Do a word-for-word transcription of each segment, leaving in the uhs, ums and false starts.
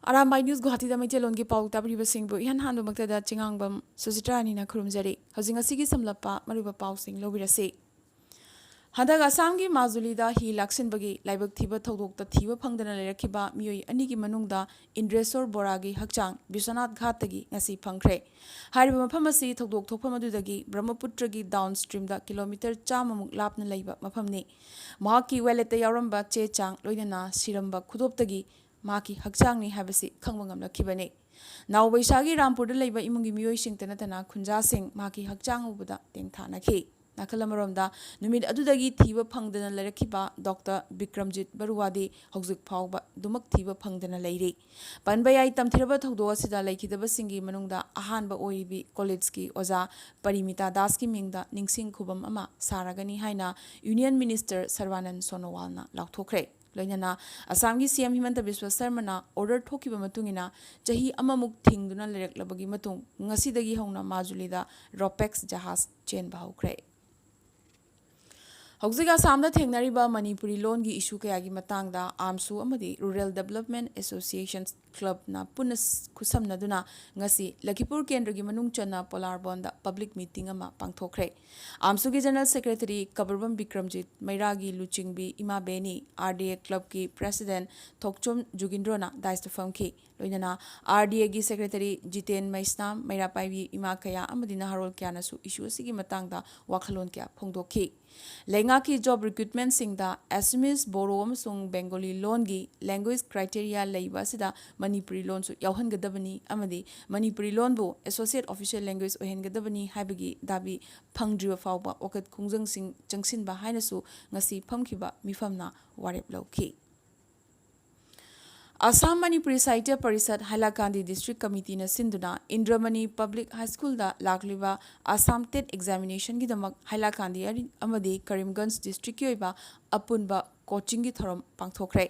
Arambai news ꯒꯨꯋꯥꯍꯥꯇꯤꯗ ꯃꯩꯇꯩꯂꯣꯟꯒꯤ ꯄꯥꯎ ꯇꯥꯕꯤꯔꯤꯕꯁꯤꯡꯕꯨ ꯏꯍꯥꯟ ꯍꯥꯟꯕꯃꯛꯇꯗ ꯆꯤꯉꯥꯡꯕꯝ ꯁꯨꯖꯤꯇ꯭ꯔꯥꯅꯤꯅ ꯈꯨꯔꯨꯝꯖꯔꯤ꯫ ꯍꯧꯖꯤꯛ ꯉꯁꯤꯒꯤ ꯁꯝꯂꯞꯄ ꯃꯔꯨꯑꯣꯏꯕ ꯄꯥꯎꯁꯤꯡ ꯂꯧꯕꯤꯔꯁꯤ꯫ ꯍꯟꯗꯛ ꯑꯁꯥꯝꯒꯤ ꯃꯥꯖꯨꯂꯤꯗ ꯍꯤ ꯂꯥꯛꯁꯤꯟꯕꯒꯤ ꯂꯥꯏꯕꯛ ꯊꯤꯕ ꯊꯧꯗꯣꯛꯇ ꯊꯤꯕ ꯐꯪꯗꯅ ꯂꯩꯔꯛꯈꯤꯕ ꯃꯤꯑꯣꯏ ꯑꯅꯤꯒꯤ ꯃꯅꯨꯡꯗ ꯏꯟꯗ꯭ꯔꯦꯁꯣꯔ ꯕꯣꯔꯥꯒꯤ ꯍꯛꯆꯥꯡ ꯕꯤꯁ꯭ꯋꯅꯥꯊ ꯘꯥꯠꯇꯒꯤ ꯉꯁꯤ ꯐꯪꯈ꯭ꯔꯦ꯫ ꯍꯥꯏꯔꯤꯕ ꯃꯐꯝ ꯑꯁꯤ ꯊꯧꯗꯣꯛ ꯊꯣꯛꯐꯝ ꯑꯗꯨꯗꯒꯤ ꯕ꯭ꯔꯍ꯭ꯃꯄꯨꯇ꯭ꯔꯒꯤ ꯗꯥꯎꯟ ꯁ꯭ꯇ꯭ꯔꯤꯝꯗ ꯀꯤꯂꯣꯃꯤꯇꯔ ꯆꯥꯝꯃꯃꯨꯛ ꯂꯥꯞꯅ ꯂꯩꯕ ꯃꯐꯝꯅꯤ꯫ ꯃꯍꯥꯛꯀꯤ ꯋꯦꯂꯦꯠꯇ ꯌꯥꯎꯔꯝꯕ ꯆꯦ ꯆꯥꯡ, ꯂꯣꯏꯅꯅ ꯁꯤꯔꯝꯕ ꯈꯨꯗꯣꯞꯇꯒꯤ ꯃꯍꯥꯛꯀꯤ ꯍꯛꯆꯥꯡꯅꯤ ꯍꯥꯏꯕꯁꯤ ꯈꯪꯕ ꯉꯝꯂꯛꯈꯤꯕꯅꯤ꯫ ꯅꯥꯎꯕꯩꯁꯥꯒꯤ ꯔꯥꯝꯄꯨꯔꯗ ꯂꯩꯕ ꯏꯃꯨꯡꯒꯤ ꯃꯤꯑꯣꯏꯁꯤꯡꯇ ꯅꯠꯇꯅ ꯈꯨꯟꯖꯥꯁꯤꯡ ꯃꯍꯥꯛꯀꯤ ꯍꯛꯆꯥꯡ ꯎꯕꯗ ꯇꯦꯡꯊꯥꯅꯈꯤ꯫ ꯅꯥꯀꯜ ꯑꯃꯔꯣꯝꯗ, ꯅꯨꯃꯤꯠ ꯑꯗꯨꯗꯒꯤ ꯊꯤꯕ ꯐꯪꯗꯅ ꯂꯩꯔꯛꯈꯤꯕ ꯗꯣꯛꯇꯔ ꯕꯤꯀ꯭ꯔꯝꯖꯤꯠ ꯕꯔꯨꯋꯥꯗꯤ ꯍꯧꯖꯤꯛ ꯐꯥꯎꯕ ꯑꯗꯨꯃꯛ ꯊꯤꯕ ꯐꯪꯗꯅ ꯂꯩꯔꯤ꯫ ꯄꯟꯕ ꯌꯥꯏ, ꯇꯝꯊꯤꯔꯕ ꯊꯧꯗꯣꯛ ꯑꯁꯤꯗ ꯂꯩꯈꯤꯗꯕꯁꯤꯡꯒꯤ ꯃꯅꯨꯡꯗ ꯑꯍꯥꯟꯕ ꯑꯣꯏꯔꯤꯕꯤ ꯀꯣꯂꯦꯖꯀꯤ ꯑꯣꯖꯥ ꯄꯔꯤꯃꯤꯇꯥ ꯗꯥꯁꯀꯤ ꯃꯤꯡꯗ ꯅꯤꯡꯁꯤꯡ ꯈꯨꯕꯝ ꯑꯃ ꯁꯥꯔꯒꯅꯤ ꯍꯥꯏꯅ ꯌꯨꯅꯤꯌꯟ ꯃꯤꯅꯤꯁꯇꯔ ꯁꯔꯕꯥꯅꯟ ꯁꯣꯅꯣꯋꯥꯜꯅ ꯂꯥꯎꯊꯣꯛꯈ꯭ꯔꯦ꯫ ꯂꯣꯏꯅꯅ ꯑꯁꯥꯝꯒꯤ ꯁꯤ ꯑꯦꯝ ꯍꯤꯃꯟꯇ ꯕꯤꯁ꯭ꯋ ꯁꯔꯃꯅ ꯑꯣꯔꯗꯔ ꯊꯣꯛꯈꯤꯕ ꯃꯇꯨꯡ ꯏꯟꯅ ꯆꯍꯤ ꯑꯃꯃꯨꯛ ꯊꯤꯡꯗꯨꯅ ꯂꯩꯔꯛꯂꯕꯒꯤ ꯃꯇꯨꯡ ꯉꯁꯤꯗꯒꯤ ꯍꯧꯅ ꯃꯥꯖꯨꯂꯤꯗ ꯔꯣꯄꯦꯛꯁ ꯖꯍꯥꯖ ꯆꯦꯟꯕ ꯍꯧꯈ꯭ꯔꯦ꯫ ꯍꯧꯖꯤꯛ ꯑꯁꯥꯝꯗ ꯊꯦꯡꯅꯔꯤꯕ ꯃꯅꯤꯄꯨꯔꯤ ꯂꯣꯟꯒꯤ ꯏꯁꯨ ꯀꯌꯥꯒꯤ ꯃꯇꯥꯡꯗ ꯑꯥꯝꯁꯨ ꯑꯃꯗꯤ ꯔꯨꯔꯦꯜ ꯗꯦꯕꯂꯞꯃꯦꯟ ꯑꯦꯁꯣꯁꯤꯌꯦꯁꯟ ꯀ꯭ꯂꯕꯅ ꯄꯨꯟꯅ ꯈꯨꯠꯁꯝꯅꯗꯨꯅ ꯉꯁꯤ ꯂꯈꯤꯄꯨꯔ ꯀꯦꯟꯗ꯭ꯔꯒꯤ ꯃꯅꯨꯡ ꯆꯟꯅ ꯄꯣꯂꯥꯔꯕꯣꯟꯗ ꯄꯕ꯭ꯂꯤꯛ ꯃꯤꯇꯤꯡ ꯑꯃ ꯄꯥꯡꯊꯣꯛꯈ꯭ꯔꯦ꯫ ꯑꯥꯝꯁꯨꯒꯤ ꯖꯦꯅꯔꯦꯜ ꯁꯦꯀ꯭ꯔꯦꯇꯔꯤ ꯀꯕꯔꯕꯝ ꯕꯤꯀ꯭ꯔꯝꯖꯤꯠ, ꯃꯩꯔꯥꯒꯤ ꯂꯨꯆꯤꯡꯕꯤ ꯏꯃꯥ ꯕꯦꯅꯤ, ꯑꯥꯔ ꯗꯤ ꯑꯦ ꯀ꯭ꯂꯕꯀꯤ ꯄ꯭ꯔꯦꯁꯤꯗꯦꯟꯠ ꯊꯣꯛꯆꯣꯝ ꯖꯨꯒꯤꯟꯗ꯭ꯔꯣꯅ ꯗꯥꯏꯁꯇ ꯐꯝꯈꯤ꯫ ꯂꯣꯏꯅꯅ ꯑꯥꯔ ꯗꯤ ꯑꯦꯒꯤ ꯁꯦꯀ꯭ꯔꯦꯇꯔꯤ ꯖꯤꯇꯦꯟ ꯃꯩꯁꯅꯥꯝ, ꯃꯩꯔꯥ ꯄꯥꯏꯕꯤ ꯏꯃꯥ ꯀꯌꯥ ꯑꯃꯗꯤ ꯅꯍꯥꯔꯣꯜ ꯀꯌꯥꯅꯁꯨ ꯏꯁꯨ ꯑꯁꯤꯒꯤ ꯃꯇꯥꯡꯗ ꯋꯥꯈꯜꯂꯣꯟ ꯀꯌꯥ ꯐꯣꯡꯗꯣꯛꯈꯤ꯫ ꯂꯩꯉꯥꯛꯀꯤ ꯖꯣꯕ ꯔꯤꯀ꯭ꯔꯨꯠꯃꯦꯟꯠꯁꯤꯡꯗ ꯑꯦꯁꯥꯃꯤꯁ, ꯕꯣꯔꯣ ꯑꯃꯁꯨꯡ ꯕꯦꯡꯒꯣꯂꯤ ꯂꯣꯟꯒꯤ ꯂꯦꯡꯒ꯭ꯋꯦꯖ ꯀ꯭ꯔꯥꯏꯇꯦꯔꯤꯌꯥ ꯂꯩꯕ ꯑꯁꯤꯗ ꯃꯅꯤꯄꯨꯔꯤ ꯂꯣꯟꯁꯨ ꯌꯥꯎꯍꯟꯒꯗꯕꯅꯤ ꯑꯃꯗꯤ ꯃꯅꯤꯄꯨꯔꯤ ꯂꯣꯟꯕꯨ ꯑꯦꯁꯣꯁꯤꯌꯦꯠ ꯑꯣꯐꯤꯁꯤꯌꯦꯜ ꯂꯦꯡꯒ꯭ꯋꯦꯖ ꯑꯣꯏꯍꯟꯒꯗꯕꯅꯤ ꯍꯥꯏꯕꯒꯤ ꯗꯥꯕꯤ ꯐꯪꯗ꯭ꯔꯤꯕ ꯐꯥꯎꯕ ꯋꯥꯀꯠ ꯈꯣꯡꯖꯪꯁꯤꯡ ꯆꯪꯁꯤꯟꯕ ꯍꯥꯏꯅꯁꯨ ꯉꯁꯤ ꯐꯝꯈꯤꯕ ꯃꯤꯐꯝꯅ ꯋꯥꯔꯦꯞ ꯂꯧꯈꯤ꯫ ꯑꯁꯥꯝ ꯃꯅꯤꯄꯨꯔꯤ ꯁꯥꯍꯤꯇ꯭ꯌ ꯄꯔꯤꯁꯠ ꯍꯥꯏꯂꯥꯀꯥꯟꯗꯤ ꯗꯤꯁꯇ꯭ꯔꯤꯛ ꯀꯃꯤꯇꯤꯅ ꯁꯤꯟꯗꯨꯅ ꯏꯟꯗ꯭ꯔꯃꯅꯤ ꯄꯕ꯭ꯂꯤꯛ ꯍꯥꯏ ꯁ꯭ꯀꯨꯜꯗ ꯂꯥꯛꯂꯤꯕ ꯑꯁꯥꯝ ꯇꯦꯠ ꯑꯦꯛꯖꯥꯃꯤꯅꯦꯁꯟꯒꯤꯗꯃꯛ ꯍꯥꯏꯂꯥꯀꯥꯟꯗꯤ ꯑꯔꯤ-, ꯑꯃꯗꯤ ꯀꯔꯤꯝꯒꯟꯖ ꯗꯤꯁꯇ꯭ꯔꯤꯛꯀꯤ ꯑꯣꯏꯕ ꯑꯄꯨꯟꯕ ꯀꯣꯆꯤꯡꯒꯤ ꯊꯧꯔꯝ ꯄꯥꯡꯊꯣꯛꯈ꯭ꯔꯦ꯫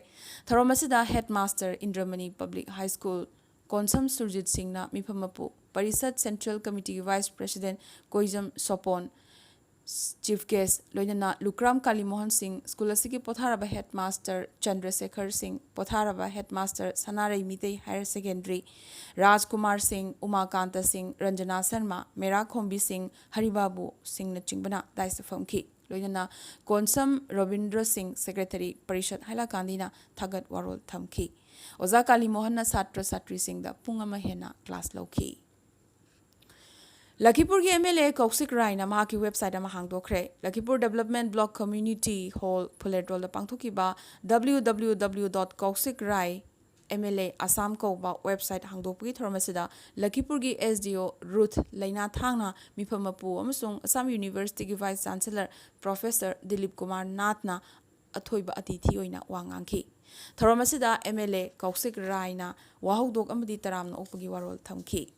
ꯊꯧꯔꯝ ꯑꯁꯤꯗ head master Indramani public high school Konsam Surjit ꯁꯤꯡꯅ ꯃꯤꯐꯝ ꯃꯄꯨ, ꯄꯔꯤꯁꯠ ꯁꯦꯟꯇ꯭ꯔꯦꯜ ꯀꯃꯤꯇꯤꯒꯤ vice president Koijam Sopon, chief guest, ꯂꯣꯏꯅꯅ ꯂꯨꯀ꯭ꯔꯥꯝ ꯀꯥꯂꯤꯃꯣꯍꯟ ꯁꯤꯡ, ꯁ꯭ꯀꯨꯜ ꯑꯁꯤꯒꯤ ꯄꯣꯊꯥꯔꯕ ꯍꯦꯗꯃꯥꯁꯇꯔ ꯆꯟꯗ꯭ꯔꯁꯦꯈꯔ ꯁꯤꯡ, ꯄꯣꯊꯥꯔꯕ ꯍꯦꯗꯃꯥꯁꯇꯔ ꯁꯅꯥꯔꯩ ꯃꯤꯇꯩ ꯍꯥꯌꯔ ꯁꯦꯀꯦꯟꯗꯔꯤ, ꯔꯥꯖꯀꯨꯃꯥꯔ ꯁꯤꯡ, ꯎꯃꯥꯀꯥꯟꯇ ꯁꯤꯡ, ꯔꯟꯖꯅꯥ ꯁꯔꯃ, ꯃꯦꯔꯥ ꯈꯣꯝꯕꯤ ꯁꯤꯡ, ꯍꯔꯤꯕꯥꯕꯨ ꯁꯤꯡꯅꯆꯤꯡꯕꯅ ꯗꯥꯏꯁꯇ ꯐꯝꯈꯤ꯫ ꯂꯣꯏꯅꯅ ꯀꯣꯟꯁꯝ ꯔꯣꯕꯤꯟꯗ꯭ꯔ ꯁꯤꯡ, ꯁꯦꯀ꯭ꯔꯦꯇꯔꯤ, ꯄꯔꯤꯁꯠ ꯍꯥꯏꯂꯥꯀꯥꯟꯗꯤꯅ ꯊꯥꯒꯠ ꯋꯥꯔꯣꯜ ꯊꯝꯈꯤ꯫ ꯑꯣꯖꯥ ꯀꯥꯂꯤꯃꯣꯍꯟꯅ ꯁꯥꯇ꯭ꯔ ꯁꯥꯇ꯭ꯔꯤꯁꯤꯡꯗ ꯄꯨꯡ ꯑꯃ ꯍꯦꯟꯅ ꯀ꯭ꯂꯥꯁ ꯂꯧꯈꯤ꯫ ꯂꯈꯤꯄꯨꯔꯒꯤ ꯑꯦꯝ ꯑꯦꯜ ꯑꯦ ꯀꯧꯁꯤꯛ ꯔꯥꯏꯅ ꯃꯍꯥꯛꯀꯤ ꯋꯦꯕꯁꯥꯏꯠ ꯑꯃ ꯍꯥꯡꯗꯣꯛꯈ꯭ꯔꯦ꯫ ꯂꯈꯤꯄꯨꯔ ꯗꯦꯕꯂꯞꯃꯦꯟ ꯕ꯭ꯂꯣꯛ ꯀꯝꯃ꯭ꯌꯨꯅꯤꯇꯤ ꯍꯣꯜ ꯐꯨꯂꯦꯇꯣꯜꯗ ꯄꯥꯡꯊꯣꯛꯈꯤꯕ W W W dot Kaushik Rai M L A Assam ꯀꯧꯕ ꯋꯦꯕꯁꯥꯏꯠ ꯍꯥꯡꯗꯣꯛꯄꯒꯤ ꯊꯧꯔꯝ ꯑꯁꯤꯗ ꯂꯈꯤꯄꯨꯔꯒꯤ S D O ꯔꯨꯊ ꯂꯩꯅꯥꯊꯥꯡꯅ ꯃꯤꯐꯝ ꯃꯄꯨ ꯑꯃꯁꯨꯡ ꯑꯁꯥꯝ ꯌꯨꯅꯤꯚꯔꯁꯤꯇꯤꯒꯤ vice chancellor professor Dilip Kumar ꯅꯥꯊꯅ ꯑꯊꯣꯏꯕ ꯑꯇꯤꯊꯤ ꯑꯣꯏꯅ ꯋꯥ ꯉꯥꯡꯈꯤ꯫ ꯊꯧꯔꯝ ꯑꯁꯤꯗ M L A ꯀꯧꯁꯤꯛ ꯔꯥꯏꯅ ꯋꯥꯍꯧꯗꯣꯛ ꯑꯃꯗꯤ ꯇꯔꯥꯝꯅ ꯑꯣꯛꯄꯒꯤ ꯋꯥꯔꯣꯜ ꯊꯝꯈꯤ꯫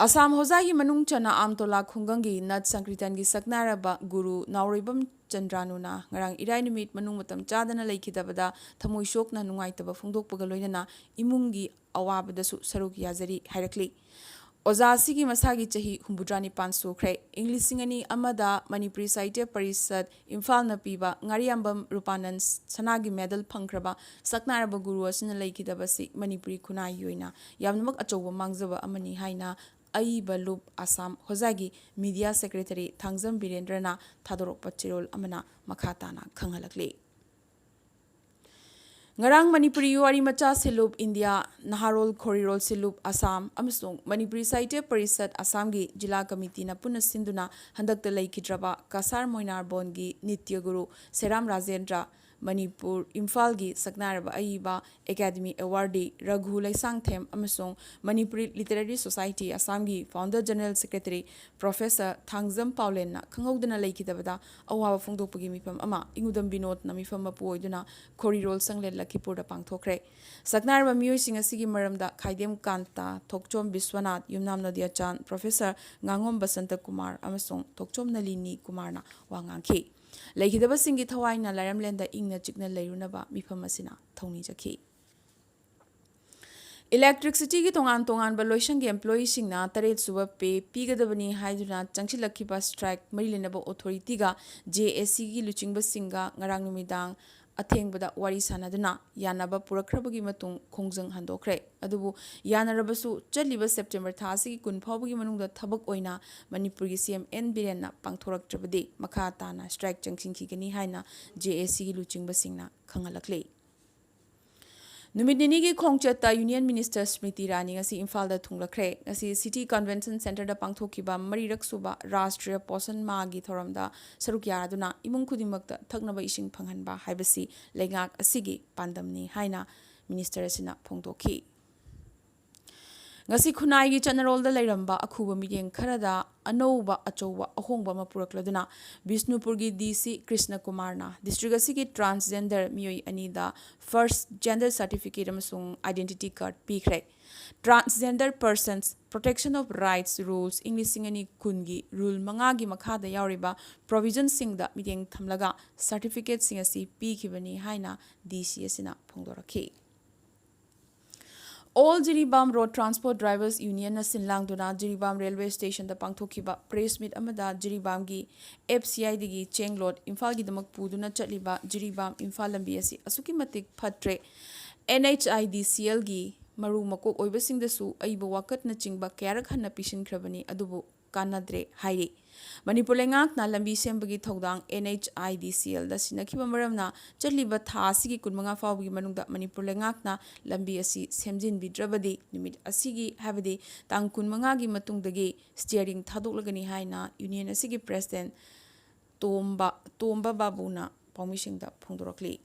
ꯑꯁꯥꯝ ꯍꯣꯖꯥꯏꯒꯤ ꯃꯅꯨꯡ ꯆꯟꯅ ꯑꯥꯝꯇꯣꯂꯥ ꯈꯨꯡꯒꯪꯒꯤ ꯅꯠ ꯁꯪꯀ꯭ꯔꯤꯇꯟꯒꯤ ꯁꯛꯅꯥꯏꯔꯕ ꯒꯨꯔꯨ ꯅꯥꯎꯔꯩꯕꯝ ꯆꯟꯗ꯭ꯔꯥꯅꯨꯅ ꯉꯔꯥꯡ ꯏꯔꯥꯏ ꯅꯨꯃꯤꯠ ꯃꯅꯨꯡ ꯃꯇꯝ ꯆꯥꯗꯅ ꯂꯩꯈꯤꯗꯕꯗ ꯊꯃꯣꯏ ꯁꯣꯛꯅ ꯅꯨꯡꯉꯥꯏꯇꯕ ꯐꯣꯡꯗꯣꯛꯄꯒ ꯂꯣꯏꯅꯅ ꯏꯃꯨꯡꯒꯤ ꯑꯋꯥꯕꯗꯁꯨ ꯁꯔꯨꯛ ꯌꯥꯖꯔꯤ ꯍꯥꯏꯔꯛꯂꯤ꯫ ꯑꯣꯖꯥ ꯑꯁꯤꯒꯤ ꯃꯁꯥꯒꯤ ꯆꯍꯤ ꯍꯨꯝꯐꯨꯇꯔꯥ ꯅꯤꯄꯥꯟ ꯁꯨꯈ꯭ꯔꯦ꯫ ꯏꯪ ꯂꯤꯁꯤꯡ ꯑꯅꯤ ꯑꯃꯗ ꯃꯅꯤꯄꯨꯔꯤ ꯁꯥꯍꯤꯇ꯭ꯌ ꯄꯔꯤꯁꯠ ꯏꯝꯐꯥꯜꯅ ꯄꯤꯕ ꯉꯥꯔꯤꯌꯥꯝꯕꯝ ꯔꯨꯄꯥꯅꯟ ꯁꯅꯥꯒꯤ ꯃꯦꯗꯜ ꯐꯪꯈ꯭ꯔꯕ ꯁꯛꯅꯥꯏꯔꯕ ꯒꯨꯔꯨ ꯑꯁꯤꯅ ꯂꯩꯈꯤꯗꯕꯁꯤ ꯃꯅꯤꯄꯨꯔꯤ ꯈꯨꯟꯅꯥꯏꯒꯤ ꯑꯣꯏꯅ ꯌꯥꯝꯅꯃꯛ ꯑꯆꯧꯕ ꯃꯥꯡꯖꯕ ꯑꯃꯅꯤ ꯍꯥꯏꯅ ꯑꯏꯕ ꯂꯨꯞ ꯑꯁꯥꯝ ꯍꯣꯖꯥꯏꯒꯤ ꯃꯤꯗꯤꯌꯥ ꯁꯦꯀ꯭ꯔꯦꯇꯔꯤ ꯊꯥꯡꯖꯝ ꯕꯤꯔꯦꯟꯗ꯭ꯔꯅ ꯊꯥꯗꯣꯔꯛꯄ ꯆꯦꯔꯣꯜ ꯑꯃꯅ ꯃꯈꯥ ꯇꯥꯅ ꯈꯪꯍꯜꯂꯛꯂꯤ꯫ ꯉꯔꯥꯡ ꯃꯅꯤꯄꯨꯔꯤ ꯋꯥꯔꯤ ꯃꯆꯥ ꯁꯤꯜꯂꯨꯞ ꯏꯟꯗꯤꯌꯥ ꯅꯍꯥꯔꯣꯜ ꯈꯣꯔꯤꯔꯣꯜ ꯁꯤꯜꯂꯨꯞ ꯑꯁꯥꯝ ꯑꯃꯁꯨꯡ ꯃꯅꯤꯄꯨꯔꯤ ꯁꯥꯍꯤꯇ꯭ꯌ ꯄꯔꯤꯁꯠ ꯑꯁꯥꯝꯒꯤ ꯖꯤꯂꯥ ꯀꯃꯤꯇꯤꯅ ꯄꯨꯟꯅ ꯁꯤꯟꯗꯨꯅ ꯍꯟꯗꯛꯇ ꯂꯩꯈꯤꯗ꯭ꯔꯕ ꯀꯁꯥꯔ ꯃꯣꯏꯅꯥꯔꯕꯣꯟꯒꯤ ꯅꯤꯇ꯭ꯌ ꯒꯨꯔꯨ ꯁꯦꯔꯥꯝ ꯔꯥꯖꯦꯟꯗ꯭ꯔ, ꯃꯅꯤꯄꯨꯔ, ꯏꯝꯐꯥꯜꯒꯤ ꯁꯛꯅꯥꯏꯔꯕ ꯑꯏꯕ ꯑꯦꯀꯥꯗꯃꯤ ꯑꯦꯋꯥꯔꯗꯤ ꯔꯘꯨ ꯂꯩꯁꯥꯡꯊꯦꯝ ꯑꯃꯁꯨꯡ ꯃꯅꯤꯄꯨꯔꯤ ꯂꯤꯇꯔꯦꯔꯤ ꯁꯣꯁꯥꯏꯇꯤ ꯑꯁꯥꯝꯒꯤ founder general secretary professor Thangjam ꯄꯥꯎꯂꯦꯟꯅ ꯈꯪꯍꯧꯗꯅ ꯂꯩꯈꯤꯗꯕꯗ ꯑꯋꯥꯕ ꯐꯣꯡꯗꯣꯛꯄꯒꯤ ꯃꯤꯐꯝ ꯑꯃ ꯏꯉꯨꯗꯝ ꯕꯤꯅꯣꯗꯅ ꯃꯤꯐꯝ ꯃꯄꯨ ꯑꯣꯏꯗꯨꯅ ꯈꯣꯔꯤꯔꯣꯜ ꯁꯪꯂꯦꯟ ꯂꯈꯤꯄꯨꯔꯗ ꯄꯥꯡꯊꯣꯛꯈ꯭ꯔꯦ꯫ ꯁꯛꯅꯥꯏꯔꯕ ꯃꯤꯑꯣꯏꯁꯤꯡ ꯑꯁꯤꯒꯤ ꯃꯔꯝꯗ ꯈꯥꯏꯗꯦꯝ ꯀꯥꯟꯇ, ꯊꯣꯛꯆꯣꯝ ꯕꯤꯁ꯭ꯋꯅꯥꯊ, ꯌꯨꯝꯅꯥꯝ ꯅꯣꯗꯤꯌꯥꯆꯥꯟ, ꯄ꯭ꯔꯣꯐꯦꯁꯔ ꯉꯥꯉꯣꯝ ꯕꯁꯟꯇ ꯀꯨꯃꯥꯔ ꯑꯃꯁꯨꯡ ꯊꯣꯛꯆꯣꯝ ꯅꯂꯤꯅꯤ ꯀꯨꯃꯥꯔꯅ ꯋꯥ ꯉꯥꯡꯈꯤ꯫ ꯂꯩꯈꯤꯗꯕꯁꯤꯡꯒꯤ ꯊꯋꯥꯏꯅ ꯂꯥꯏꯔꯝꯂꯦꯟꯗ ꯏꯪꯅ ꯆꯤꯛꯅ ꯂꯩꯔꯨꯅꯕ ꯃꯤꯐꯝ ꯑꯁꯤꯅ ꯊꯧꯅꯤꯖꯈꯤ꯫ Electricityꯒꯤ ꯇꯣꯉꯥꯟ ꯇꯣꯉꯥꯟꯕ ꯂꯣꯏꯁꯪꯒꯤ employeeꯁꯤꯡꯅ ꯇꯔꯦꯠ ꯁꯨꯕ pay ꯄꯤꯒꯗꯕꯅꯤ ꯍꯥꯏꯗꯨꯅ ꯆꯪꯁꯤꯜꯂꯛꯈꯤꯕ strike ꯃꯔꯤ ꯂꯩꯅꯕ authorityꯒ JACꯒꯤ ꯂꯨꯆꯤꯡꯕꯁꯤꯡꯒ ꯉꯔꯥꯡ ꯅꯨꯃꯤꯗꯥꯡ ꯑꯊꯦꯡꯕꯗ ꯋꯥꯔꯤ ꯁꯥꯟꯅꯗꯨꯅ ꯌꯥꯅꯕ ꯄꯨꯔꯛꯈ꯭ꯔꯕꯒꯤ ꯃꯇꯨꯡ ꯈꯣꯡꯖꯪ ꯍꯟꯗꯣꯛꯈ꯭ꯔꯦ꯫ ꯑꯗꯨꯕꯨ ꯌꯥꯅꯔꯕꯁꯨ ꯆꯠꯂꯤꯕ September ꯊꯥ ꯑꯁꯤꯒꯤ ꯀꯨꯟ ꯐꯥꯎꯕꯒꯤ ꯃꯅꯨꯡꯗ ꯊꯕꯛ ꯑꯣꯏꯅ ꯃꯅꯤꯄꯨꯔꯒꯤ CM N ꯕꯤꯔꯦꯟꯅ ꯄꯥꯡꯊꯣꯔꯛꯇ꯭ꯔꯕꯗꯤ ꯃꯈꯥ ꯇꯥꯅ strike ꯆꯪꯁꯤꯟꯈꯤꯒꯅꯤ ꯍꯥꯏꯅ JACꯒꯤ ꯂꯨꯆꯤꯡꯕꯁꯤꯡꯅ ꯈꯪꯍꯜꯂꯛꯂꯤ꯫ ꯅꯨꯃꯤꯠ ꯅꯤꯅꯤꯒꯤ ꯈꯣꯡꯆꯠꯇ Union Minister ꯁ꯭ꯃ꯭ꯔꯤꯇꯤ ꯏꯔꯥꯅꯤ ꯉꯁꯤ ꯏꯝꯐꯥꯜꯗ ꯊꯨꯡꯂꯈ꯭ꯔꯦ꯫ ꯉꯁꯤ City Convention Centreꯗ ꯄꯥꯡꯊꯣꯛꯈꯤꯕ ꯃꯔꯤꯔꯛ ꯁꯨꯕ ꯔꯥꯁꯇ꯭ꯔꯤꯌ ꯄꯣꯁꯟ ꯃꯥꯍꯒꯤ ꯊꯧꯔꯝꯗ ꯁꯔꯨꯛ ꯌꯥꯗꯨꯅ ꯏꯃꯨꯡ ꯈꯨꯗꯤꯡꯃꯛꯇ ꯊꯛꯅꯕ ꯏꯁꯤꯡ ꯐꯪꯍꯟꯕ ꯍꯥꯏꯕꯁꯤ ꯂꯩꯉꯥꯛ ꯑꯁꯤꯒꯤ ꯄꯥꯟꯗꯝꯅꯤ ꯍꯥꯏꯅ minister ꯑꯁꯤꯅ ꯐꯣꯡꯗꯣꯛꯈꯤ꯫ ꯉꯁꯤ ꯈꯨꯟꯅꯥꯏꯒꯤ ꯆꯠꯅꯔꯣꯜꯗ ꯂꯩꯔꯝꯕ ꯑꯈꯨꯕ ꯃꯤꯠꯌꯦꯡ ꯈꯔꯗ ꯑꯅꯧꯕ ꯑꯆꯧꯕ ꯑꯍꯣꯡꯕ ꯑꯃ ꯄꯨꯔꯛꯂꯗꯨꯅ ꯕꯤꯁꯅꯨꯄꯨꯔꯒꯤ DC ꯀ꯭ꯔꯤꯁꯅ ꯀꯨꯃꯥꯔꯅ district ꯑꯁꯤꯒꯤ transgender ꯃꯤꯑꯣꯏ ꯑꯅꯤꯗ first gender certificate ꯑꯃꯁꯨꯡ identity card ꯄꯤꯈ꯭ꯔꯦ꯫ Transgender Persons Protection of Rights Rules ꯏꯪ ꯂꯤꯁꯤꯡ ꯑꯅꯤ ꯀꯨꯟꯒꯤ rule ꯃꯉꯥꯒꯤ ꯃꯈꯥꯗ ꯌꯥꯎꯔꯤꯕ provisionꯁꯤꯡꯗ ꯃꯤꯠꯌꯦꯡ ꯊꯝꯂꯒ certificateꯁꯤꯡ ꯑꯁꯤ ꯄꯤꯈꯤꯕꯅꯤ ꯍꯥꯏꯅ DC ꯑꯁꯤꯅ ꯐꯣꯡꯗꯣꯔꯛꯈꯤ꯫ All Jiribam Road Transport Drivers Unionꯅ ꯁꯤꯟ ꯂꯥꯡꯗꯨꯅ ꯖꯤꯔꯤꯕꯥꯝ railway stationꯗ ꯄꯥꯡꯊꯣꯛꯈꯤꯕ press meet ꯑꯃꯗ ꯖꯤꯔꯤꯕꯥꯝꯒꯤ FCIDꯒꯤ ꯆꯦꯡ load ꯏꯝꯐꯥꯜꯒꯤꯗꯃꯛ ꯄꯨꯗꯨꯅ ꯆꯠꯂꯤꯕ ꯖꯤꯔꯤꯕꯥꯝ ꯏꯝꯐꯥꯜ ꯂꯝꯕꯤ ꯑꯁꯤ ꯑꯁꯨꯛꯀꯤ ꯃꯇꯤꯛ ꯐꯠꯇ꯭ꯔꯦ, NHIDCLꯒꯤ ꯃꯔꯨ ꯃꯀꯣꯛ ꯑꯣꯏꯕꯁꯤꯡꯗꯁꯨ ꯑꯏꯕ ꯋꯥꯀꯠꯅꯆꯤꯡꯕ ꯀꯌꯥꯔꯛ ꯍꯟꯅ ꯄꯤꯁꯤꯟꯈ꯭ꯔꯕꯅꯤ, ꯑꯗꯨꯕꯨ ꯀꯥꯟꯅꯗ꯭ꯔꯦ ꯍꯥꯏꯔꯤ꯫ ꯃꯅꯤꯄꯨꯔ ꯂꯩꯉꯥꯛꯅ ꯂꯝꯕꯤ ꯁꯦꯝꯕꯒꯤ ꯊꯧꯗꯥꯡ NHIDCLꯗ ꯁꯤꯟꯅꯈꯤꯕ ꯃꯔꯝꯅ ꯆꯠꯂꯤꯕ ꯊꯥ ꯑꯁꯤꯒꯤ ꯀꯨꯟꯃꯉꯥ ꯐꯥꯎꯕꯒꯤ ꯃꯅꯨꯡꯗ ꯃꯅꯤꯄꯨꯔ ꯂꯩꯉꯥꯛꯅ ꯂꯝꯕꯤ ꯑꯁꯤ ꯁꯦꯝꯖꯤꯟꯕꯤꯗ꯭ꯔꯕꯗꯤ ꯅꯨꯃꯤꯠ ꯑꯁꯤꯒꯤ, ꯍꯥꯏꯕꯗꯤ ꯇꯥꯡ ꯀꯨꯟꯃꯉꯥꯒꯤ ꯃꯇꯨꯡꯗꯒꯤ steering ꯊꯥꯗꯣꯛꯂꯒꯅꯤ ꯍꯥꯏꯅ union ꯑꯁꯤꯒꯤ president ꯇꯣꯝꯕ, ꯇꯣꯝꯕ ꯕꯥꯕꯨꯅ ꯄꯥꯎꯃꯤꯁꯤꯡꯗ ꯐꯣꯡꯗꯣꯔꯛꯂꯤ꯫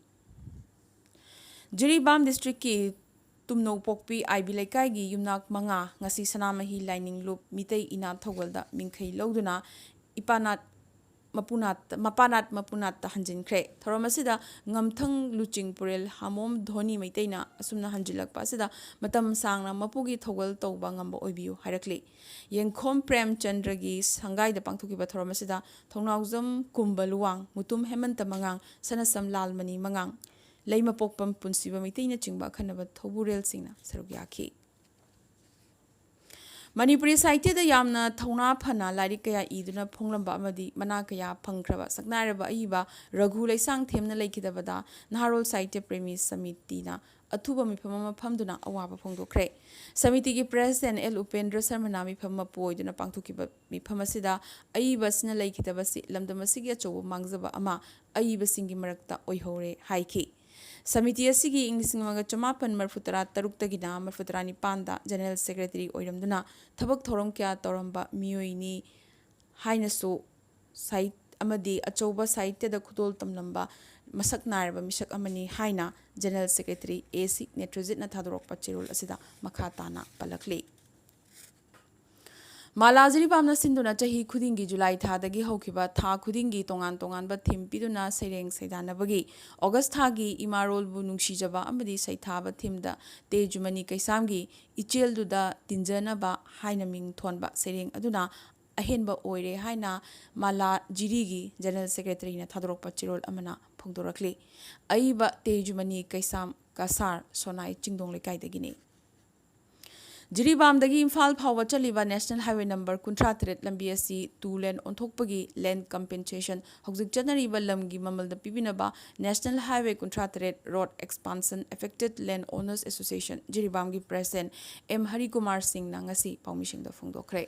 ꯖꯤꯔꯤꯕꯥꯝ districtꯀꯤ ꯇꯨꯝꯅꯧꯄꯣꯛꯄꯤ ꯑꯥꯏꯕꯤ ꯂꯩꯀꯥꯏꯒꯤ ꯌꯨꯝꯅꯥꯛ ꯃꯉꯥ ꯉꯁꯤ ꯁꯅꯥꯃꯍꯤ ꯂꯥꯏꯅꯤꯡ ꯂꯨꯞ ꯃꯤꯇꯩ ꯏꯅꯥꯠ ꯊꯧꯒꯜꯗ ꯃꯤꯡꯈꯩ ꯂꯧꯗꯨꯅ ꯏꯄꯥꯅꯥꯠ ꯃꯄꯨꯅꯥꯠ, ꯃꯄꯥꯅꯥꯠ ꯃꯄꯨꯅꯥꯠꯇ ꯍꯟꯖꯤꯟꯈ꯭ꯔꯦ꯫ ꯊꯧꯔꯝ ꯑꯁꯤꯗ ꯉꯝꯊꯪ ꯂꯨꯆꯤꯡ ꯄꯨꯔꯦꯜ ꯍꯥꯃꯣꯝ ꯙꯣꯅꯤ ꯃꯩꯇꯩꯅ ꯑꯁꯨꯝꯅ ꯍꯟꯖꯤꯜꯂꯛꯄ ꯑꯁꯤꯗ ꯃꯇꯝ ꯁꯥꯡꯅ ꯃꯄꯨꯒꯤ ꯊꯧꯒꯜ ꯇꯧꯕ ꯉꯝꯕ ꯑꯣꯏꯕꯤꯌꯨ ꯍꯥꯏꯔꯛꯂꯤ꯫ ꯌꯦꯡꯈꯣꯝ ꯄ꯭ꯔꯦꯝꯆꯟꯗ꯭ꯔꯒꯤ ꯁꯪꯒꯥꯏꯗ ꯄꯥꯡꯊꯣꯛꯈꯤꯕ ꯊꯧꯔꯝ ꯑꯁꯤꯗ ꯊꯧꯅꯥꯎꯖꯝ ꯀꯨꯝꯕ ꯂꯨꯋꯥꯡ, ꯃꯨꯇꯨꯝ ꯍꯦꯃꯟꯇ ꯃꯉꯥꯡ, ꯁꯅꯁꯝ ꯂꯥꯜꯃꯅꯤ ꯃꯉꯥꯡ, ꯂꯩꯃꯄꯣꯛꯄꯝ ꯄꯨꯟꯁꯤꯕ ꯃꯩꯇꯩꯅꯆꯤꯡꯕ ꯑꯈꯟꯅꯕ ꯊꯧꯕꯨꯔꯦꯜꯁꯤꯡꯅ ꯁꯔꯨꯛ ꯌꯥꯈꯤ꯫ ꯃꯅꯤꯄꯨꯔꯤ ꯁꯥꯍꯤꯇ꯭ꯌꯗ ꯌꯥꯝꯅ ꯊꯧꯅꯥ ꯐꯅ ꯂꯥꯏꯔꯤꯛ ꯀꯌꯥ ꯏꯗꯨꯅ ꯐꯣꯡꯂꯝꯕ ꯑꯃꯗꯤ ꯃꯅꯥ ꯀꯌꯥ ꯐꯪꯈ꯭ꯔꯕ ꯁꯛꯅꯥꯏꯔꯕ ꯑꯏꯕ ꯔꯘꯨ ꯂꯩꯁꯥꯡꯊꯦꯝꯅ ꯂꯩꯈꯤꯗꯕꯗ ꯅꯍꯥꯔꯣꯜ ꯁꯥꯍꯤꯇ꯭ꯌ ꯄ꯭ꯔꯦꯃꯤ ꯁꯃꯤꯇꯤꯅ ꯑꯊꯨꯕ ꯃꯤꯐꯝ ꯑꯃ ꯐꯝꯗꯨꯅ ꯑꯋꯥꯕ ꯐꯣꯡꯗꯣꯛꯈ꯭ꯔꯦ꯫ ꯁꯃꯤꯇꯤꯒꯤ ꯄ꯭ꯔꯦꯁꯤꯗꯦꯟ ꯑꯦꯜ ꯎꯄꯦꯟꯗ꯭ꯔ ꯁꯔꯃꯅ ꯃꯤꯐꯝ ꯃꯄꯨ ꯑꯣꯏꯗꯨꯅ ꯄꯥꯡꯊꯣꯛꯈꯤꯕ ꯃꯤꯐꯝ ꯑꯁꯤꯗ ꯑꯏꯕ ꯑꯁꯤꯅ ꯂꯩꯈꯤꯗꯕꯁꯤ ꯂꯝꯗꯝ ꯑꯁꯤꯒꯤ ꯑꯆꯧꯕ ꯃꯥꯡꯖꯕ ꯑꯃ ꯑꯏꯕꯁꯤꯡꯒꯤ ꯃꯔꯛꯇ ꯑꯣꯏꯍꯧꯔꯦ ꯍꯥꯏꯈꯤ꯫ ꯁꯃꯤꯇꯤ ꯑꯁꯤꯒꯤ ꯏꯪ ꯂꯤꯁꯤꯡ ꯑꯃꯒ ꯆꯃꯥꯄꯟ ꯃꯔꯤꯐꯨ ꯇꯔꯥ ꯇꯔꯨꯛꯇꯒꯤꯅ ꯃꯔꯤꯐꯨ ꯇꯔꯥ ꯅꯤꯄꯥꯟꯗ ꯖꯦꯅꯔꯦꯜ ꯁꯦꯀ꯭ꯔꯦꯇꯔꯤ ꯑꯣꯏꯔꯝꯗꯨꯅ ꯊꯕꯛ ꯊꯧꯔꯝ ꯀꯌꯥ ꯇꯧꯔꯝꯕ ꯃꯤꯑꯣꯏꯅꯤ ꯍꯥꯏꯅꯁꯨ ꯁꯥꯍꯤꯠ-, ꯑꯃꯗꯤ ꯑꯆꯧꯕ ꯁꯥꯍꯤꯇ꯭ꯌꯗ ꯈꯨꯗꯣꯜ ꯇꯝꯂꯝꯕ ꯃꯁꯛ ꯅꯥꯏꯔꯕ ꯃꯤꯁꯛ ꯑꯃꯅꯤ ꯍꯥꯏꯅ ꯖꯦꯅꯔꯦꯜ ꯁꯦꯀ꯭ꯔꯦꯇꯔꯤ ꯑꯦ ꯁꯤ ꯅꯦꯇ꯭ꯔꯖꯤꯠꯅ ꯊꯥꯗꯣꯔꯛꯄ ꯆꯦꯔꯣꯜ ꯑꯁꯤꯗ ꯃꯈꯥ ꯇꯥꯅ ꯄꯜꯂꯛꯂꯤ꯫ ꯃꯥꯂꯥ ꯖꯤꯔꯤꯕꯥꯝꯅ ꯁꯤꯟꯗꯨꯅ ꯆꯍꯤ ꯈꯨꯗꯤꯡꯒꯤ ꯖꯨꯂꯥꯏ ꯊꯥꯗꯒꯤ ꯍꯧꯈꯤꯕ ꯊꯥ ꯈꯨꯗꯤꯡꯒꯤ ꯇꯣꯉꯥꯟ ꯇꯣꯉꯥꯟꯕ ꯊꯤꯝ ꯄꯤꯗꯨꯅ ꯁꯩꯔꯦꯡ ꯁꯩꯗꯥꯟꯅꯕꯒꯤ ꯑꯣꯒꯁ ꯊꯥꯒꯤ ꯏꯃꯥꯔꯣꯜꯕꯨ ꯅꯨꯡꯁꯤꯖꯕ ꯑꯃꯗꯤ ꯁꯩꯊꯥꯕ ꯊꯤꯝꯗ ꯇꯦꯖꯨꯃꯅꯤ ꯀꯩꯁꯥꯝꯒꯤ ꯏꯆꯦꯜꯗꯨꯗ ꯇꯤꯟꯖꯅꯕ ꯍꯥꯏꯅ ꯃꯤꯡ ꯊꯣꯟꯕ ꯁꯩꯔꯦꯡ ꯑꯗꯨꯅ ꯑꯍꯦꯟꯕ ꯑꯣꯏꯔꯦ ꯍꯥꯏꯅ ꯃꯥꯂꯥ ꯖꯤꯔꯤꯒꯤ ꯖꯦꯅꯔꯦꯜ ꯁꯦꯀ꯭ꯔꯦꯇꯔꯤꯅ ꯊꯥꯗꯣꯔꯛꯄ ꯆꯦꯔꯣꯜ ꯑꯃꯅ ꯐꯣꯡꯗꯣꯔꯛꯂꯤ꯫ ꯑꯏꯕ ꯇꯦꯖꯨꯃꯅꯤ ꯀꯩꯁꯥꯝ ꯀꯁꯥꯔ ꯁꯣꯅꯥꯏ ꯆꯤꯡꯗꯣꯡ ꯂꯩꯀꯥꯏꯗꯒꯤꯅꯤ꯫ ꯖꯤꯔꯤꯕꯥꯝꯗꯒꯤ ꯏꯝꯐꯥꯜ ꯐꯥꯎꯕ ꯆꯠꯂꯤꯕ ꯅꯦꯁꯅꯦꯜ ꯍꯥꯏꯋꯦ ꯅꯝꯕꯔ ꯀꯨꯟꯊ꯭ꯔꯥ ꯇꯔꯦꯠ ꯂꯝꯕꯤ ꯑꯁꯤ ꯇꯨ ꯂꯦꯟ ꯑꯣꯟꯊꯣꯛꯄꯒꯤ ꯂꯦꯟ ꯀꯝꯄꯦꯟꯁꯦꯁꯟ ꯍꯧꯖꯤꯛ ꯆꯠꯅꯔꯤꯕ ꯂꯝꯒꯤ ꯃꯃꯜꯗ ꯄꯤꯕꯤꯅꯕ ꯅꯦꯁꯅꯦꯜ ꯍꯥꯏꯋꯦ ꯀꯨꯟꯊ꯭ꯔꯥ ꯇꯔꯦꯠ ꯔꯣꯗ ꯑꯦꯛꯁꯄꯥꯟꯁꯟ ꯑꯦꯐꯦꯛꯇꯦꯗ ꯂꯦꯟ ꯑꯣꯅꯔꯁ ꯑꯦꯁꯣꯁꯤꯌꯦꯁꯟ ꯖꯤꯔꯤꯕꯥꯝꯒꯤ ꯄ꯭ꯔꯦꯁꯤꯗꯦꯟ ꯑꯦꯝ ꯍꯔꯤꯀꯨꯃꯥꯔ ꯁꯤꯡꯅ ꯉꯁꯤ ꯄꯥꯎꯃꯤꯁꯤꯡꯗ ꯐꯣꯡꯗꯣꯛꯈ꯭ꯔꯦ꯫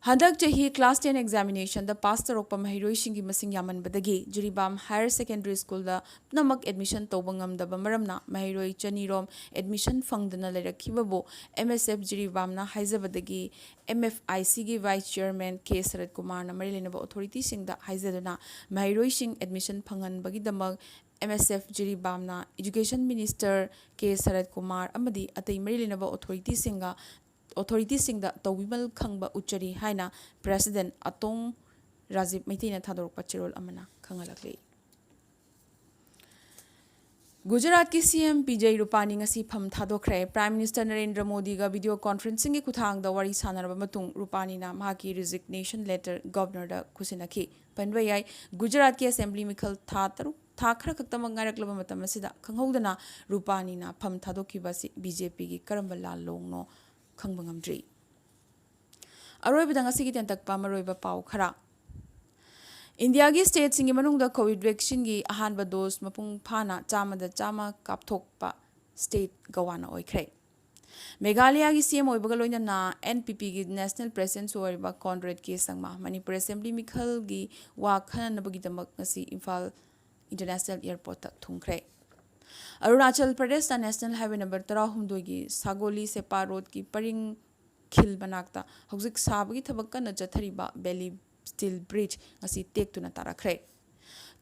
ꯍꯟꯗꯛ ꯆꯍꯤ ꯀ꯭ꯂꯥꯁ ꯇꯦꯟ ꯑꯦꯛꯖꯥꯃꯤꯅꯦꯁꯟꯗ ꯄꯥꯁ ꯇꯧꯔꯛꯄ ꯃꯍꯩꯔꯣꯏꯁꯤꯡꯒꯤ ꯃꯁꯤꯡ ꯌꯥꯝꯃꯟꯕꯗꯒꯤ ꯖꯤꯔꯤꯕꯥꯝ ꯍꯥꯌꯔ ꯁꯦꯀꯦꯟꯗꯔꯤ ꯁ꯭ꯀꯨꯜꯗ ꯄꯨꯝꯅꯃꯛ ꯑꯦꯗꯃꯤꯁꯟ ꯇꯧꯕ ꯉꯝꯗꯕ ꯃꯔꯝꯅ ꯃꯍꯩꯔꯣꯏ ꯆꯅꯤꯔꯣꯝ ꯑꯦꯗꯃꯤꯁꯟ ꯐꯪꯗꯅ ꯂꯩꯔꯛꯈꯤꯕꯕꯨ ꯑꯦꯝ ꯑꯦꯁ ꯑꯦꯐ ꯖꯤꯔꯤꯕꯥꯝꯅ ꯍꯥꯏꯖꯕꯗꯒꯤ ꯑꯦꯝ ꯑꯦꯐ ꯑꯥꯏ ꯁꯤꯒꯤ ꯚꯥꯏꯁ ꯆꯤꯌꯔꯃꯦꯟ ꯀꯦ ꯁꯔꯠ ꯀꯨꯃꯥꯔꯅ ꯃꯔꯤ ꯂꯩꯅꯕ ꯑꯣꯊꯣꯔꯤꯇꯤꯁꯤꯡꯗ ꯍꯥꯏꯖꯗꯨꯅ ꯃꯍꯩꯔꯣꯏꯁꯤꯡ ꯑꯦꯗꯃꯤꯁꯟ ꯐꯪꯍꯟꯕꯒꯤꯗꯃꯛ ꯑꯦꯝ ꯑꯦꯁ ꯑꯦꯐ ꯖꯤꯔꯤꯕꯥꯝꯅ ꯏꯖꯨꯀꯦꯁꯟ ꯃꯤꯅꯤꯁꯇꯔ ꯀꯦ ꯁꯔꯠ ꯀꯨꯃꯥꯔ ꯑꯃꯗꯤ ꯑꯇꯩ ꯃꯔꯤ ꯂꯩꯅꯕ ꯑꯣꯊꯣꯔꯤꯇꯤꯁꯤꯡꯒ ꯑꯣꯊꯣꯔꯤꯇꯤꯁꯤꯡꯗ ꯇꯧꯕꯤꯃꯜ ꯈꯪꯕ ꯎꯠꯆꯔꯤ ꯍꯥꯏꯅ ꯄ꯭ꯔꯦꯁꯤꯗꯦꯟ ꯑꯇꯣꯡ ꯔꯥꯖꯤꯕ ꯃꯩꯇꯩꯅ ꯊꯥꯗꯣꯔꯛꯄ ꯆꯦꯔꯣꯜ ꯑꯃꯅ ꯈꯪꯍꯜꯂꯛꯂꯤ꯫ ꯒꯨꯖꯔꯥꯠꯀꯤ ꯁꯤ ꯑꯦꯝ ꯕꯤꯖꯩ ꯔꯨꯄꯥꯅꯤ ꯉꯁꯤ ꯐꯝ ꯊꯥꯗꯣꯛꯈ꯭ꯔꯦ꯫ ꯄ꯭ꯔꯥꯏꯝ ꯃꯤꯅꯤꯁꯇꯔ ꯅꯔꯦꯟꯗ꯭ꯔ ꯃꯣꯗꯤꯒ ꯚꯤꯗꯤꯑꯣ ꯀꯣꯟꯐꯔꯦꯟꯁꯤꯡꯒꯤ ꯈꯨꯠꯊꯥꯡꯗ ꯋꯥꯔꯤ ꯁꯥꯟꯅꯔꯕ ꯃꯇꯨꯡ ꯔꯨꯄꯥꯅꯤꯅ ꯃꯍꯥꯛꯀꯤ ꯔꯤꯖꯤꯒꯅꯦꯁꯟ ꯂꯦꯇꯔ ꯒꯕꯔꯅꯔꯗ ꯈꯨꯠꯁꯤꯟꯅꯈꯤ꯫ ꯄꯟꯕ ꯌꯥꯏ, ꯒꯨꯖꯔꯥꯠꯀꯤ ꯑꯦꯁꯦꯝꯕ꯭ꯂꯤ ꯃꯤꯈꯜ ꯊꯥ ꯇꯔꯨꯛ ꯊꯥ ꯈꯔ ꯈꯛꯇꯃꯛ ꯉꯥꯏꯔꯛꯂꯕ ꯃꯇꯝ ꯑꯁꯤꯗ ꯈꯪꯍꯧꯗꯅ ꯔꯨꯄꯥꯅꯤꯅ ꯐꯝ ꯊꯥꯗꯣꯛꯈꯤꯕ ꯑꯁꯤ ꯕꯤ ꯖꯦ ꯄꯤꯒꯤ ꯀꯔꯝꯕ ꯂꯥꯜꯂꯣꯡꯅꯣ ꯈꯪꯕ ꯉꯝꯗ꯭ꯔꯤ꯫ ꯑꯔꯣꯏꯕꯗ ꯉꯁꯤꯒꯤ ꯇꯦꯟꯇꯛꯄ ꯃꯔꯨꯑꯣꯏꯕ ꯄꯥꯎ ꯈꯔ꯫ ꯏꯟꯗꯤꯌꯥꯒꯤ ꯁ꯭ꯇꯦꯠꯁꯤꯡꯒꯤ ꯃꯅꯨꯡꯗ ꯀꯣꯚꯤꯗ ꯚꯦꯛꯁꯤꯟꯒꯤ ꯑꯍꯥꯟꯕ ꯗꯣꯁ ꯃꯄꯨꯡ ꯐꯥꯅ ꯆꯥꯝꯃꯗ ꯆꯥꯝꯃ ꯀꯥꯞꯊꯣꯛꯄ ꯁ꯭ꯇꯦꯠ ꯒꯋꯥꯅ ꯑꯣꯏꯈ꯭ꯔꯦ꯫ ꯃꯦꯘꯥꯂꯌꯥꯒꯤ ꯁꯤ ꯑꯦꯝ ꯑꯣꯏꯕꯒ ꯂꯣꯏꯅꯅ ꯑꯦꯟ ꯄꯤ ꯄꯤꯒꯤ ꯅꯦꯁꯅꯦꯜ ꯄ꯭ꯔꯦꯁꯤꯗꯦꯟꯠꯁꯨ ꯑꯣꯏꯔꯤꯕ ꯀꯣꯟꯔꯦꯗ ꯀꯦ ꯁꯪꯃꯥ ꯃꯅꯤꯄꯨꯔ ꯑꯦꯁꯦꯝꯕ꯭ꯂꯤ ꯃꯤꯈꯜꯒꯤ ꯋꯥ ꯈꯟꯅꯅꯕꯒꯤꯗꯃꯛ ꯉꯁꯤ ꯏꯝꯐꯥꯜ ꯏꯟꯇꯔꯅꯦꯁꯅꯦꯜ ꯑꯦꯌꯔꯄꯣꯔꯠꯇ ꯊꯨꯡꯈ꯭ꯔꯦ꯫ ꯑꯔꯨꯅꯥꯆꯜ ꯄ꯭ꯔꯗꯦꯁꯇ ꯅꯦꯁꯅꯦꯜ ꯍꯥꯏꯋꯦ ꯅꯝꯕꯔ ꯇꯔꯥꯍꯨꯝꯗꯣꯏꯒꯤ ꯁꯥꯒꯣꯂꯤ ꯁꯦꯄꯥ ꯔꯣꯗꯀꯤ ꯄꯔꯤꯡ ꯈꯤꯜ ꯃꯅꯥꯛꯇ ꯍꯧꯖꯤꯛ ꯁꯥꯕꯒꯤ ꯊꯕꯛ ꯀꯟꯅ ꯆꯠꯊꯔꯤꯕ ꯕꯦꯂꯤ ꯁ꯭ꯇꯤꯜ ꯕ꯭ꯔꯤꯖ ꯉꯁꯤ ꯇꯦꯛꯇꯨꯅ ꯇꯥꯔꯛꯈ꯭ꯔꯦ꯫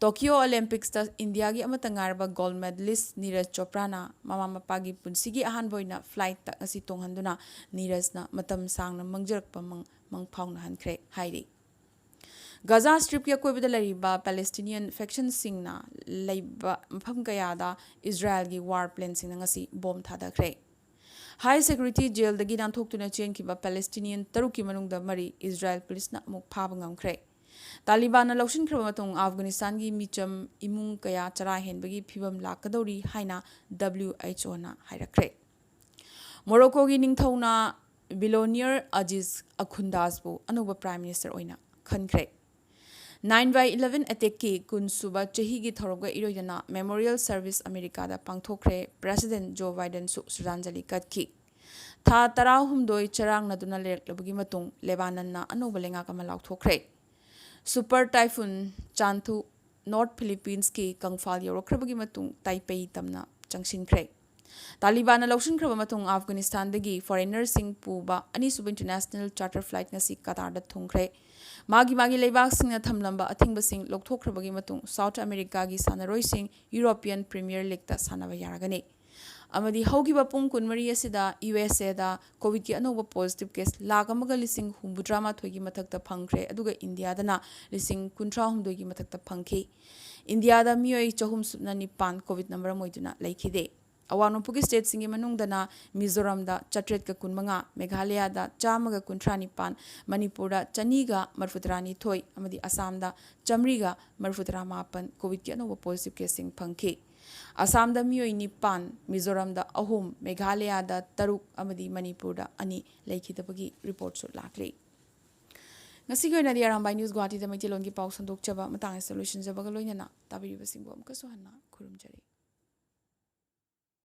ꯇꯣꯀꯤꯌꯣ ꯑꯣꯂꯦꯝꯄꯤꯛꯁꯇ ꯏꯟꯗꯤꯌꯥꯒꯤ ꯑꯃꯠꯇ ꯉꯥꯏꯔꯕ ꯒꯣꯜꯗ ꯃꯦꯗꯂꯤꯁ ꯅꯤꯔꯖ ꯆꯣꯄ꯭ꯔꯥꯅ ꯃꯃꯥ ꯃꯄꯥꯒꯤ ꯄꯨꯟꯁꯤꯒꯤ ꯑꯍꯥꯟꯕ ꯑꯣꯏꯅ ꯐ꯭ꯂꯥꯏꯠꯇ ꯉꯁꯤ ꯇꯣꯡꯍꯟꯗꯨꯅ ꯅꯤꯔꯖꯅ ꯃꯇꯝ ꯁꯥꯡꯅ ꯃꯥꯡꯖꯔꯛꯄ ꯃꯪ ꯃꯪꯐꯥꯎꯅꯍꯟꯈ꯭ꯔꯦ ꯍꯥꯏꯔꯤ꯫ ꯒꯖꯥ ꯁ꯭ꯇ꯭ꯔꯤꯞꯀꯤ ꯑꯀꯣꯏꯕꯗ ꯂꯩꯔꯤꯕ ꯄꯦꯂꯦꯁꯇꯤꯅꯤꯌꯟ ꯐꯦꯛꯁꯟꯁꯤꯡꯅ ꯂꯩꯕ ꯃꯐꯝ ꯀꯌꯥꯗ ꯏꯖꯔꯥꯌꯦꯜꯒꯤ ꯋꯥꯔ ꯄ꯭ꯂꯦꯟꯁꯤꯡꯅ ꯉꯁꯤ ꯕꯣꯝ ꯊꯥꯗꯈ꯭ꯔꯦ꯫ ꯍꯥꯏ ꯁꯦꯀ꯭ꯌꯨꯔꯤꯇꯤ ꯖꯦꯜꯗꯒꯤ ꯅꯥꯟꯊꯣꯛꯇꯨꯅ ꯆꯦꯟꯈꯤꯕ ꯄꯦꯂꯦꯁꯇꯤꯅꯤꯌꯟ ꯇꯔꯨꯛꯀꯤ ꯃꯅꯨꯡꯗ ꯃꯔꯤ ꯏꯖꯔꯥꯌꯦꯜ ꯄꯨꯂꯤꯁꯅ ꯑꯃꯨꯛ ꯐꯥꯕ ꯉꯝꯈ꯭ꯔꯦ꯫ ꯇꯥꯂꯤꯕꯥꯟꯅ ꯂꯧꯁꯤꯟꯈ꯭ꯔꯕ ꯃꯇꯨꯡ ꯑꯐꯒꯥꯅꯤꯁꯇꯥꯟꯒꯤ ꯃꯤꯆꯝ ꯏꯃꯨꯡ ꯀꯌꯥ ꯆꯔꯥ ꯍꯦꯟꯕꯒꯤ ꯐꯤꯕꯝ ꯂꯥꯛꯀꯗꯧꯔꯤ ꯍꯥꯏꯅ ꯗꯕ꯭ꯂꯤꯎ ꯑꯩꯆ ꯑꯣꯅ ꯍꯥꯏꯔꯛꯈ꯭ꯔꯦ꯫ ꯃꯣꯔꯣꯀꯣꯒꯤ ꯅꯤꯡꯊꯧꯅ ꯕꯤꯂꯣꯅꯤꯌꯔ ꯑꯖꯤꯖ ꯑꯈꯨꯟꯗꯥꯖꯕꯨ ꯑꯅꯧꯕ ꯄ꯭ꯔꯥꯏꯝ ꯃꯤꯅꯤꯁꯇꯔ ꯑꯣꯏꯅ ꯈꯟꯈ꯭ꯔꯦ꯫ ꯅꯥꯏꯟ ꯕꯥꯏ ꯏꯂꯦꯚꯦꯟ ꯑꯦꯇꯦꯛꯀꯤ ꯀꯨꯟꯁꯨꯕ ꯆꯍꯤꯒꯤ ꯊꯧꯔꯝꯒ ꯏꯔꯣꯏꯗꯅ ꯃꯦꯃꯣꯔꯤꯌꯦꯜ ꯁꯔꯚꯤꯁ ꯑꯃꯦꯔꯤꯀꯥꯗ ꯄꯥꯡꯊꯣꯛꯈ꯭ꯔꯦ꯫ ꯄ꯭ꯔꯦꯁꯤꯗꯦꯟꯠ ꯖꯣ ꯕꯥꯏꯗꯦꯟꯁꯨ ꯁ꯭ꯔꯗꯥꯟꯖꯂꯤ ꯀꯠꯈꯤ꯫ ꯊꯥ ꯇꯔꯥꯍꯨꯝꯗꯣꯏ ꯆꯔꯥꯡꯅꯗꯨꯅ ꯂꯩꯔꯛꯂꯕꯒꯤ ꯃꯇꯨꯡ ꯂꯦꯕꯥꯅꯟꯅ ꯑꯅꯧꯕ ꯂꯩꯉꯥꯛ ꯑꯃ ꯂꯥꯎꯊꯣꯛꯈ꯭ꯔꯦ꯫ ꯁꯨꯄꯔ ꯇꯥꯏꯐꯨꯟ ꯆꯥꯟꯊꯨ ꯅꯣꯔꯠ ꯐꯤꯂꯤꯄꯤꯟꯁꯀꯤ ꯀꯪꯐꯥꯜ ꯌꯧꯔꯛꯈ꯭ꯔꯕꯒꯤ ꯃꯇꯨꯡ ꯇꯥꯏꯄꯦꯏ ꯇꯝꯅ ꯆꯪꯁꯤꯟꯈ꯭ꯔꯦ꯫ ꯇꯥꯂꯤꯕꯥꯟꯅ ꯂꯧꯁꯤꯟꯈ꯭ꯔꯕ ꯃꯇꯨꯡ ꯑꯐꯒꯥꯅꯤꯁꯇꯥꯟꯗꯒꯤ ꯐꯣꯔꯦꯅꯔꯁꯤꯡ ꯄꯨꯕ ꯑꯅꯤꯁꯨꯕ ꯏꯟꯇꯔꯅꯦꯁꯅꯦꯜ ꯆꯥꯔꯇꯔ ꯐ꯭ꯂꯥꯏꯠ ꯉꯁꯤ ꯀꯇꯥꯔꯗ ꯊꯨꯡꯈ꯭ꯔꯦ꯫ ꯃꯥꯒꯤ ꯃꯥꯒꯤ ꯂꯩꯕꯥꯛꯁꯤꯡꯅ ꯊꯝꯂꯝꯕ ꯑꯊꯤꯡꯕꯁꯤꯡ ꯂꯧꯊꯣꯛꯈ꯭ꯔꯕꯒꯤ ꯃꯇꯨꯡ ꯁꯥꯎꯠ ꯑꯃꯦꯔꯤꯀꯥꯒꯤ ꯁꯥꯟꯅꯔꯣꯏꯁꯤꯡ ꯌꯨꯔꯣꯄꯤꯌꯟ ꯄ꯭ꯔꯤꯃꯤꯌꯔ ꯂꯤꯒꯇ ꯁꯥꯟꯅꯕ ꯌꯥꯔꯒꯅꯤ꯫ ꯑꯃꯗꯤ ꯍꯧꯈꯤꯕ ꯄꯨꯡ ꯀꯨꯟꯃꯔꯤ ꯑꯁꯤꯗ ꯌꯨ ꯑꯦꯁ ꯑꯦꯗ ꯀꯣꯚꯤꯗꯀꯤ ꯑꯅꯧꯕ ꯄꯣꯖꯤꯇꯤꯚ ꯀꯦꯁ ꯂꯥꯈ ꯑꯃꯒ ꯂꯤꯁꯤꯡ ꯍꯨꯝꯐꯨꯇꯔꯥ ꯃꯥꯊꯣꯏꯒꯤ ꯃꯊꯛꯇ ꯐꯪꯈ꯭ꯔꯦ, ꯑꯗꯨꯒ ꯏꯟꯗꯤꯌꯥꯗꯅ ꯂꯤꯁꯤꯡ ꯀꯨꯟꯊ꯭ꯔꯥ ꯍꯨꯝꯗꯣꯏꯒꯤ ꯃꯊꯛꯇ ꯐꯪꯈꯤ꯫ ꯏꯟꯗꯤꯌꯥꯗ ꯃꯤꯑꯣꯏ ꯆꯍꯨꯝ ꯁꯨꯞꯅ ꯅꯤꯄꯥꯟ ꯀꯣꯚꯤꯗꯅ ꯃꯔꯝ ꯑꯣꯏꯗꯨꯅ ꯂꯩꯈꯤꯗꯦ꯫ ꯑꯋꯥꯡ ꯅꯣꯡꯄꯣꯛꯀꯤ ꯁ꯭ꯇꯦꯠꯁꯤꯡꯒꯤ ꯃꯅꯨꯡꯗꯅ ꯃꯤꯖꯣꯔꯥꯝꯗ ꯆꯥꯇ꯭ꯔꯦꯠꯀ ꯀꯨꯟꯃꯉꯥ, ꯃꯦꯘꯥꯂꯌꯥꯗ ꯆꯥꯝꯃꯒ ꯀꯨꯟꯊ꯭ꯔꯥ ꯅꯤꯄꯥꯟ, ꯃꯅꯤꯄꯨꯔꯗ ꯆꯅꯤꯒ ꯃꯔꯤꯐꯨꯇꯔꯥꯅꯤꯊꯣꯏ ꯑꯃꯗꯤ ꯑꯁꯥꯝꯗ ꯆꯥꯃꯔꯤꯒ ꯃꯔꯤꯐꯨꯇꯔꯥ ꯃꯥꯄꯟ ꯀꯣꯚꯤꯗꯀꯤ ꯑꯅꯧꯕ ꯄꯣꯖꯤꯇꯤꯚ ꯀꯦꯁꯁꯤꯡ ꯐꯪꯈꯤ꯫ ꯑꯁꯥꯝꯗ ꯃꯤꯑꯣꯏ ꯅꯤꯄꯥꯟ, ꯃꯤꯖꯣꯔꯥꯝꯗ ꯑꯍꯨꯝ, ꯃꯦꯘꯥꯂꯌꯥꯗ ꯇꯔꯨꯛ ꯑꯃꯗꯤ ꯃꯅꯤꯄꯨꯔꯗ ꯑꯅꯤ ꯂꯩꯈꯤꯗꯕꯒꯤ ꯔꯤꯄꯣꯔꯠꯁꯨ ꯂꯥꯛꯂꯤ꯫ ꯉꯁꯤꯒꯤ ꯑꯣꯏꯅꯗꯤ ꯑꯔꯥꯝꯕꯥꯏ ꯅ꯭ꯌꯨꯁ ꯒꯨꯋꯥꯍꯥꯇꯤꯗ ꯃꯩꯇꯩꯂꯣꯟꯒꯤ ꯄꯥꯎ ꯁꯟꯗꯣꯛꯆꯕ ꯃꯇꯥꯡ ꯑꯁꯤꯗ ꯂꯣꯏꯁꯤꯟꯖꯕꯒ ꯂꯣꯏꯅꯅ ꯇꯥꯕꯤꯔꯤꯕꯁꯤꯡꯕꯨ ꯑꯃꯨꯛꯀꯁꯨ ꯍꯟꯅ ꯈꯨꯔꯨꯝꯖꯔꯤ꯫